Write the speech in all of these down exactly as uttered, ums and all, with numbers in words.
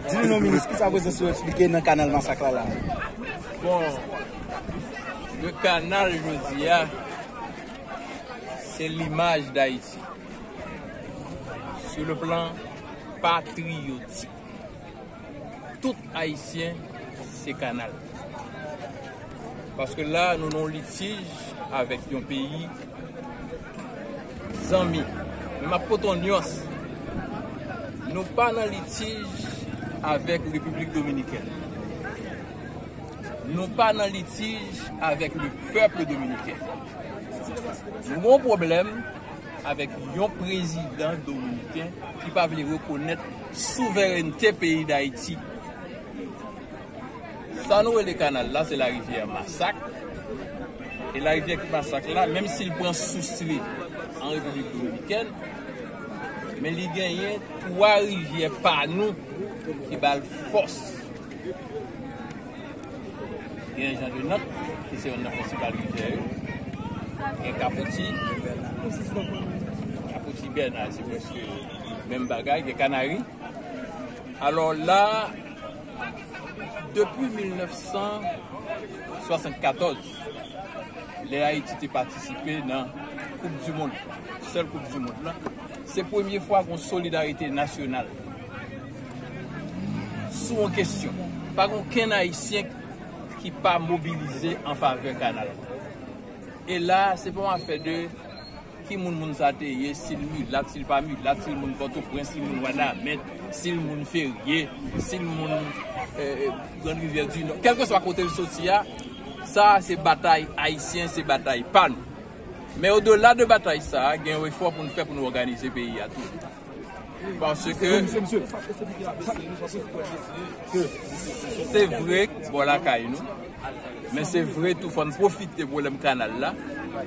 Di nou non, minis, kisa prezans ou eksplike nan kanal Masak la la? Bon, le kanal jodi a, se limaj Dayiti. Sou le plan patriyotik, tout Ayisyen se kanal. Paske la, nou nan litij avèk yon peyi zanmi. Men m ap pote yon nyans. Nou pa nan litij avèk Repiblik Dominikèn. Nou pa nan litij avèk le pèp dominiken. Nou gen yon pwoblèm avèk yon prezidan dominiken ki pa vle rekonèt souverènte peyi Dayiti. Sa nou rele kanal la, se larivyè Masak. E larivyè ki Masak la, menm si l pran sous li an Repiblik Dominikèn, men li genyen twa rivyè pa nou ki ba l fòs. Gen Jan de Nant, ki se youn nan prensipal rivyè yo. Gen Kapoti. Kapoti Bèna, se prèske menm bagay. Gen Kanari. Alò la, depi mil nèf san swasannkatòz, lè Ayiti te patisipe nan Koup di Mond, sèl Koup di Mond la, se premye fwa gen solidarite nasyonal sou yon kesyon. Pa gen okenn Ayisyen ki pa mobilize an favè kanal la. E la, se pa yon afè de ki moun moun sa te ye, si l milat, si l pa milat, si l moun Pòtoprens, si l moun Wanament, si l moun Ferye, si l moun, eh, Grann Rivyè di Nò. Kèlkeswa kote l soti a, sa a se batay ayisyen, se batay pa nou. Men odela de batay sa a, gen yon efò pou n fè pou nou òganize peyi a tou. Paske se vre, bò lakay nou, men se vre tou, fò n pwofite pwoblèm kanal la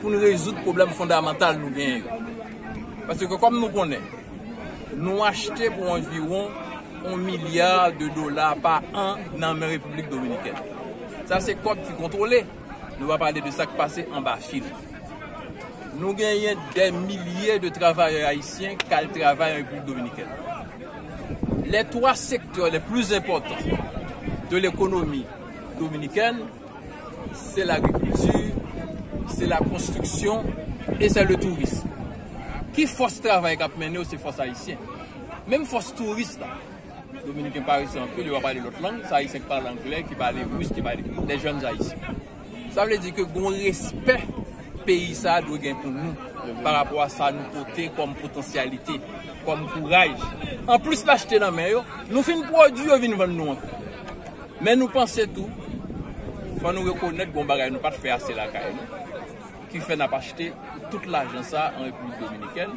pou n rezoud pwoblèm fondamantal nou genyen yo. Paske kòm nou konnen, nou achte pou anviwon yon milya de dola pa an nan men Repiblik Dominikèn. Sa se kòb ki kontwole. Nou pa pale de sa k pase anba fil. Nou genyen dè milye de travayè ayisyen k al travay an Repiblik Dominikèn. Les trois secteurs les plus importants de l'économie dominicaine, c'est l'agriculture, c'est la construction et c'est le tourisme. Ki fòs travay k ap mennen yo, se fòs ayisyen. Menm fòs touris la, Dominiken parese anpil, yo pa pale lòt lang, se Ayisyen ki pale anglè, ki pale ris, ki pale, les jeunes Haïtiens. Sa vle di ke gen yon respè peyi sa a dwe gen pou nou, pa rapò a sa nou pote kòm potansyalite, kòm kouraj. Anplis n achte nan men yo, nou fin pwodui yo vin vann nou ankò. Men nou panse tou, fò nou rekonèt gen yon bagay nou pa t fè ase lakay nou, ki fè n ap achte tout lajan sa a an Repiblik Dominikèn,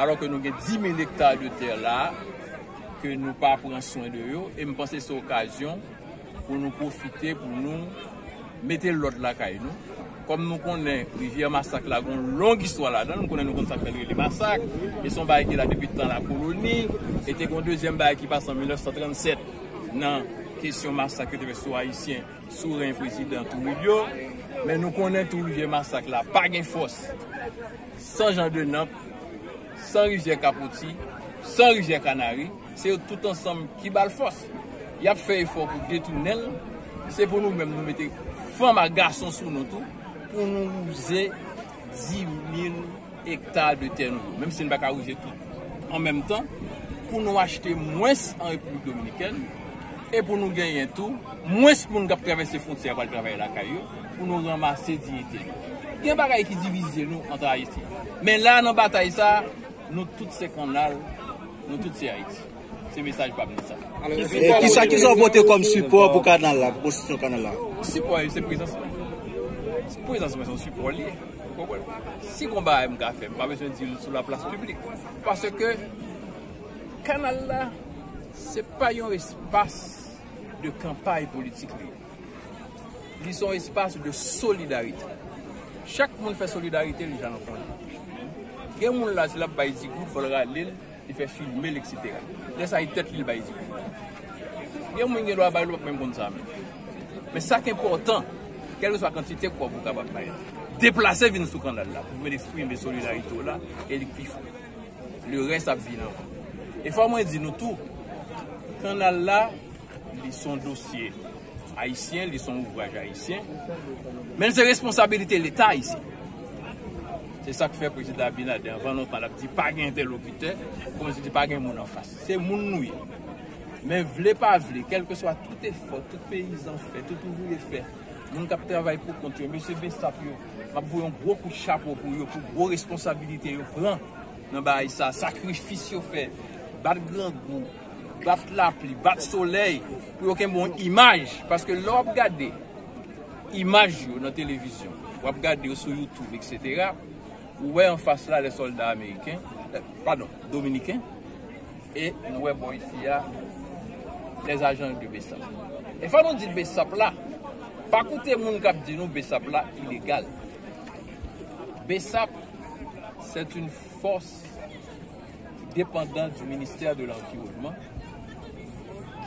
alò ke nou gen dis mil ekta de tè la a, ke nou pa pran swen de yo, e m panse se okazyon pou nou pwofite, pou nou mete lòd lakay nou. Kòm nou konnen, rivyè Masak la gen yon long istwa ladan l, nou konnen, nou konn sa k fè l rele Masak, e se yon bagay ki la depi tan lakoloni, e te gen yon dezyèm bagay ki pase an mil nèf san trannsèt nan kesyon masak yo te fè sou Ayisyen sou reny prezidan Trujillo, men nou konnen tou rivyè Masak la pa gen fòs san Jan de Nant, san rivyè Kapoti, san rivyè Kanari, se yo tout ansanm ki ba l fòs. Y ap fè efò pou detounen l, se pou nou menm nou mete fanm ak gason sou nou tou, pou nou wouze dis mil ekta de tè nou yo, menm si n pa ka wouze tout an menm tan, pou nou achte mwens an Repiblik Dominikèn e pou nou genyen tou mwens moun k ap travèse fwontyè a pral travay lakay yo, pou nou ranmase diyite nou. Gen bagay ki divize nou ant Ayisyen. Men la, nan batay sa, nou tout se kannal, nou tout se Ayiti. Se mesaj pa m nan sa. E kisa, kisa w pote kòm sipò pou kanal la, pou konstriksyon kanal la? Sipò, se prezans mwen. Prezans mwen se yon sipò li ye. Ou konprann? Si gon bagay m ka fè, m pa bezwen di l sou laplas piblik. Paske kanal la, se pa yon espas de kanpay politik li ye. Li se yon espas de solidarite. Chak moun fè solidarite li jan l konnen. Gen moun la, si l ap bay di goud, fò l rale l, li fè filme l, etsetera. Lè sa, e tèt li l bay di goud. Gen moun gen dwa bay l, ou p ap menm konn sa menm. Men sa k enpòtan, kèlkeswa kantite kòb ou kapab bay la, deplase vin sou kanal la pou vin eksprime solidarite w la, e li k pi fò. Le rès ap vin anvan. E fò mwen di nou tou, Kannal la, li se yon dosye ayisyen, li se yon ouvraj ayisyen, men se responsabilite Leta ayisyen. Se sa k fè Prezidan Abinader, anvan lontan, l ap di pa gen entèlokitè, kòmsi di pa gen moun anfas. Se moun nou ye. Men vle pa vle, kèlkeswa tout efò, tout peyizan fè, tout ouvriye fè, moun k ap travay pou kont yo, mesye Bessap yo, m ap voye yon gwo kout chapo pou yo, pou gwo responsabilite yo pran nan bagay sa, sakrifis yo fè, bat grangou, bat lapli, bat solèy, pou yo kenbe yon imaj. Paske lè w ap gade imaj yo nan televizyon, w ap gade yo sou YouTube, etsetera, ou wè anfas la, lè sòlda ameriken, eh, padon, dominiken, e nou wè bò isi a, les agents de Bessap. E fò nou di Bessap la, pa koute moun k ap di nou Bessap la ilegal. Bessap, c'est une force dépendante du ministère de l'Environnement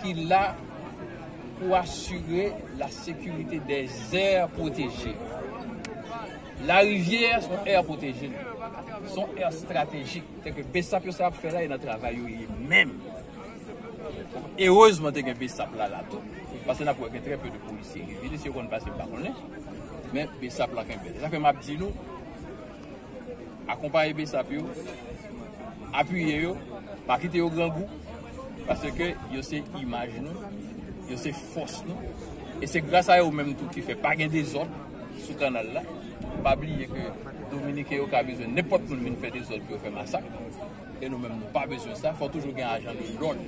qui est là pour assurer la sécurité des aires protégées. Larivyè, se yon aire protégée, se yon aire stratégique. Tèlke Bessap yo sa ap fè la, e nan travay yo ye menm. Erezman, te gen Bessap la, la tou. Paske n ap wè gen trè pe de polisye ki vini, si yo konn pase, m pa konnen. Men Bessap la kenbe. Sa fè m ap di nou, akonpaye Bessap yo, apiye yo, pa kite yo grangou, paske yo se imaj nou, yo se fòs nou. E se gras a yo menm tou ki fè pa gen dezòd sou kannal la. Pa bliye ke Dominiken yo ka bezwen nenpòt moun vin fè dezòd pou yo fè masak. E nou menm, nou pa bezwen sa. Fò toujou gen ajan de lòd.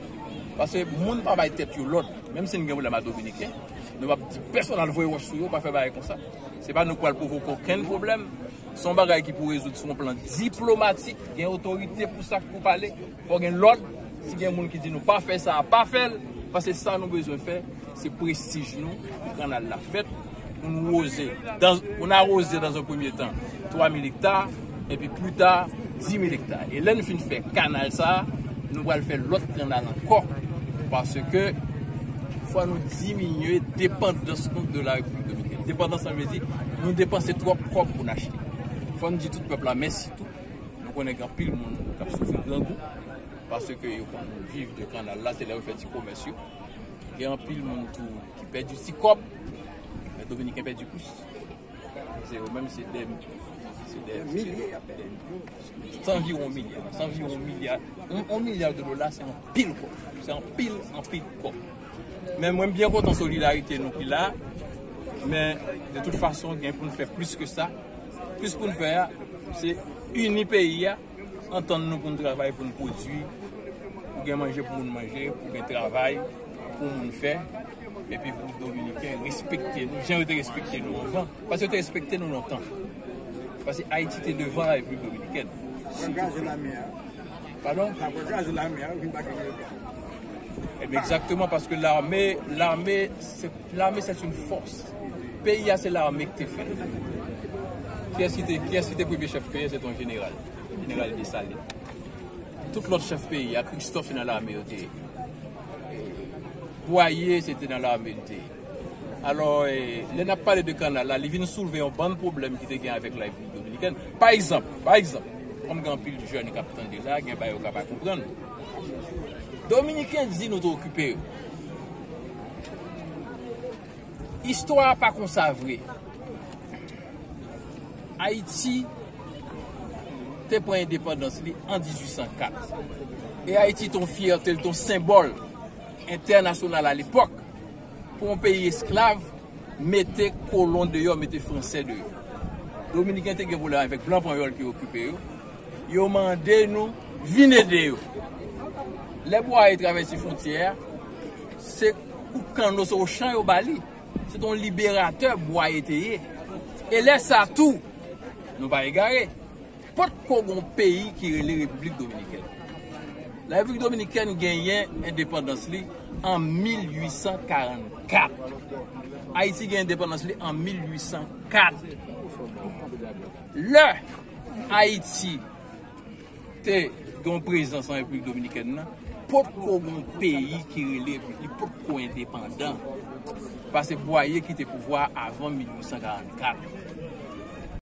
Paske moun pa bay tèt yo lòd. Menm si n gen pwoblèm ak Dominiken, nou p ap di pèsonn al voye wòch sou yo, pa fè bagay konsa. Se pa nou k pral pwovoke okenn pwoblèm. Se yon bagay ki pou rezoud sou yon plan diplomatik. Gen otorite pou sa k pou pale. Fò gen lòd. Si gen moun ki di nou pa fè sa, pa fè l. Paske sa nou bezwen fè, se prestij nou pou kannal la fèt, pou nou woze, dans, pou nou awoze dans un premier temps twa mil ekta, epi pli ta, di mil ekta. E lè n fin fè kannal sa, nou pral fè lòt kannal ankò, paske fò nou diminye depandans nou de la Repiblik Dominikèn. Depandans, sa vle di, nou depanse twòp kòb pou n achte. Fò n di tout pèp la mèsi tou. Nou konnen gen anpil moun k ap soufri grangou, paske yo konn viv de kannal la, se lè yo fè ti komès yo. Gen anpil moun tou ki pèdi ti kòb, men Dominiken pèdi plis. Se yo menm, se dè, se dè, milye, se anviwon milya, se anviwon milya. Yon, yon milya de dola, se anpil kòb. Se anpil, anpil kòb. Men mwen byen kontan solidarite nou ki la. Men de tout fason, gen pou n fè plis ke sa. Plis pou n fè a, se ini peyi a, antann nou pou n travay, pou n pwodui, pou gen manje pou moun manje, pou gen travay pou moun fè, epi pou Dominiken respekte nou, jan yo te respekte nou anvan. Paske yo te respekte nou lontan. Paske Ayiti te devan Repiblik Dominikèn. Sa kraze lame a. Padon? Sa kraze lame a, vin pa gen leta. Ebyen, egzakteman, paske lame, lame, se, lame, se yon fòs. Peyi a, se lame ki te fè l. Kiyès ki te, kiyès ki te premye chèf peyi a? Se te yon jeneral. Jeneral Desalin. Tout lòt chèf peyi a, Kristòf nan lame yo te ye. Bwaye, se te nan lame li te ye. Alò, eh, lè n ap pale de kannal la, li vin soulve yon bann pwoblèm ki te gen avèk la Repiblik Dominikèn. Pa egzanp, pa egzanp, kòm gen anpil jèn k ap tande la, gen bagay yo ka pa konprann. Dominiken di nou te okipe yo. Istwa a pa konsa vre. Ayiti te pran endepandans li an dizuit san kat. E Ayiti te yon fyète, li te yon senbòl entènasyonal alepòk pou yon peyi esklav mete kolon deyò, mete fransè deyò. Dominiken te gen pwoblèm avèk blan panyòl ki okipe yo. Yo mande nou vin ede yo. Lè Bwaye travèse fwontyè a, se kout kanno, se ochan yo ba li. Se te yon liberatè Bwaye te ye. E lè sa tou, nou pa egare. Potko gon peyi ki rele Repiblik Dominikèn. La Repiblik Dominikèn genyen endepandans li an mil uit san karannkat. Ayiti gen endepandans li an mil uit san kat. Lè Ayiti te gen prezans an Repiblik Dominikèn nan, potko gon peyi ki rele, li potko endepandan. Paske Bwaye kite pouvwa a avan mil uit san karannkat.